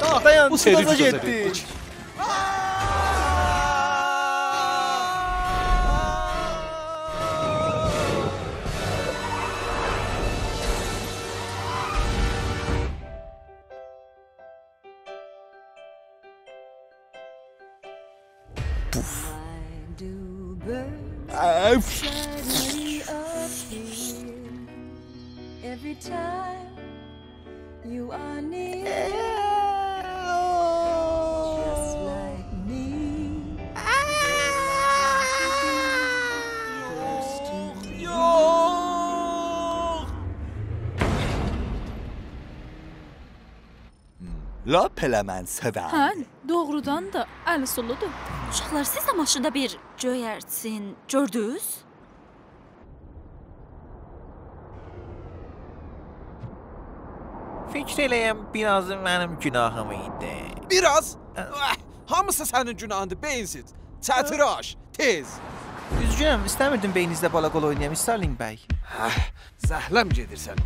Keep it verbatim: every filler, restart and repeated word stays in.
آه، دایان، بو سری اوستوموزه اوجوزا گئتدی. وئردیک. Why do birds suddenly appear every time you are near? Just like me. Yox, yox. لاپ ائله من سئورم. هه، دوغرودان دا الی‌سولودور. اوشاقلار، سیز ده ماشیندا بیر گؤیرچین گؤردونوز؟ فیکر ائله‌یم، بیر آز منیم گوناهیم ایدی. بیر آز؟ اه، هامیسی سنین گوناهیندیر، بئیین‌سیز. چتیراش، تئز. اوزگونوم، ایسته‌میردیم بئینینیزده بالا قول اوینایام، استارلینگ بی. هه، زهله‌م گئدیر سندن.